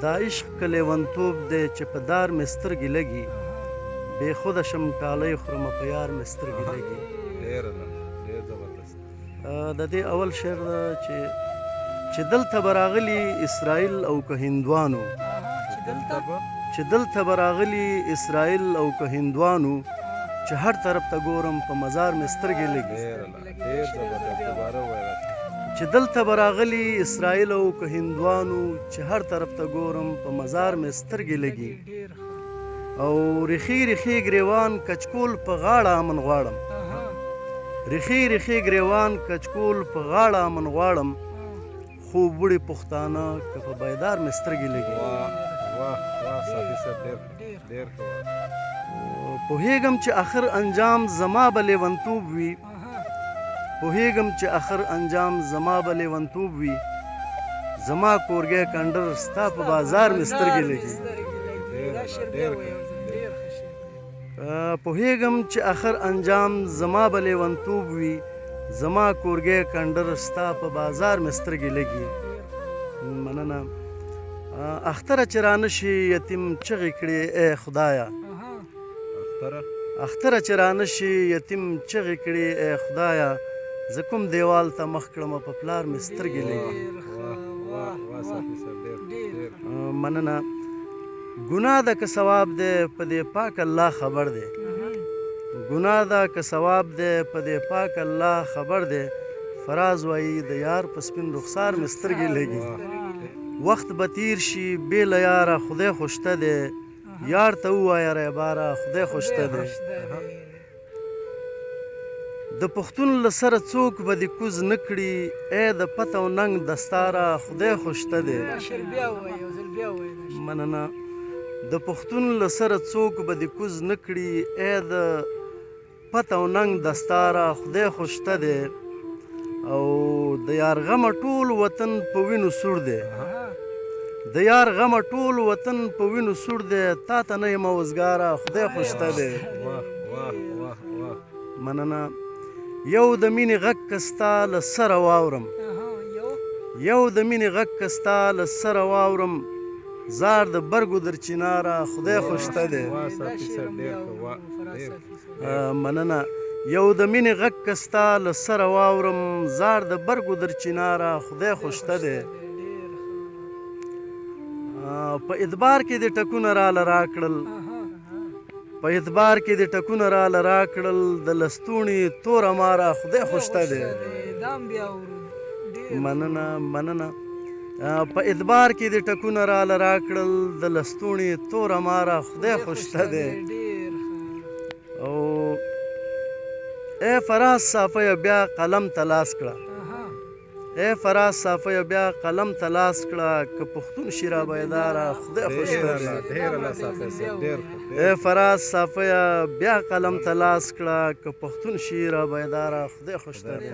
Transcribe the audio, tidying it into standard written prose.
دا عشق که لیونتوب دی چې په دار مې سترګې لګي، بې خوده شم ټالۍ خورمه په یار مې سترګې لګي. ډېر ډېر زبردست. د دې اول شعر ده چې دلته به راغلي اسرائیل او که هندوانو، چې دلته به راغلي اسرائیل او که هندوانو، چې هر طرف ته ګورم په مزار مې سترګې لګي. ډېر زبردست، دوباره ووایه. چې دلته به راغلي اسرائیل او که هندوانو، چې هر طرف ته ګورم په مزار مې سترګې لګي. او ریښې ریښې ګریوان کچکول په غاړه امن غواړم، ریښې ریښې ګریوان کچکول په غاړه امن غواړم، خوب وړي پښتانه که په بیدار مې سترګې لګي. واه واه واه صافي صاحب، ډېر ډېر ښه. پوهېږم چې اخر انجام زما به لیونتوب وي، پوهېږم چې اخر انجام زما به لیونتوب وي، زما کورګی کنډر ستا په بازار مې سترګې لګي. پوهېږم چې اخر انجام زما به لیونتوب وي، زما کورګی کنډر ستا په بازار مې سترګې لګي. مننه. اختره چې رانه شي یتیم چغې کړې ای خدایه، اختره چې رانه شي یتیم چغې کړې ای خدایه، زه کوم دیوال ته مخ کړم په پلار مې سترګې لګي. مننه. ګناه ده که ثواب دی په دې پاک الله خبر دی، ګناه ده که ثواب دی په دې پاک الله خبر دی، فراز وایي د یار په سپین رخسار مې سترګې لګي. وخت به تیر شي بې له یاره خدای خو شته دی، یار ته ووایه ریباره خدای خو شته دی. د پښتون له سره څوک به دې کوز نه کړي، ای د پت او ننګ دستاره خدای خو شته دی. مننه. د پښتون له سره څوک به دې کوز نه کړي، ای د پت او ننګ دستاره خدای خو شته دی. او د یار غمه ټول وطن په وینو سور دی، د یار غمه ټول وطن په وینو سور دی، تا ته نه یم وزګاره خدای خو شته دی. مننه. یو د مینې غږ که ستا له سره واورم، یو د مینې غږ که ستا له سره واورم، زار د برګو در چیناره خدای خو شته دی. مننه. یو د مینې غږ که ستا له سره واورم، زار د برګو در چیناره خدای خو شته دی. په ادبار کې دې ټکونه راله راکړل، په اعتبار کې دې ټکونه راله راکړل، د لستوڼي توره ماره خدای خو شته دی. مننه مننه. په اعتبار کې دې ټکونه راله راکړل، د لستوڼي توره ماره خدای خو شته دی. او ای فراز صافیه بیا قلم ته لاس کړه، ای فراز صافیه بیا قلم ته لاس کړه، که پښتون شي را بیداره خدای خو شته دی. ای فراز صافیه بیا قلم ته لاس کړه، که پښتون شي را بیداره خدای خو شته دی.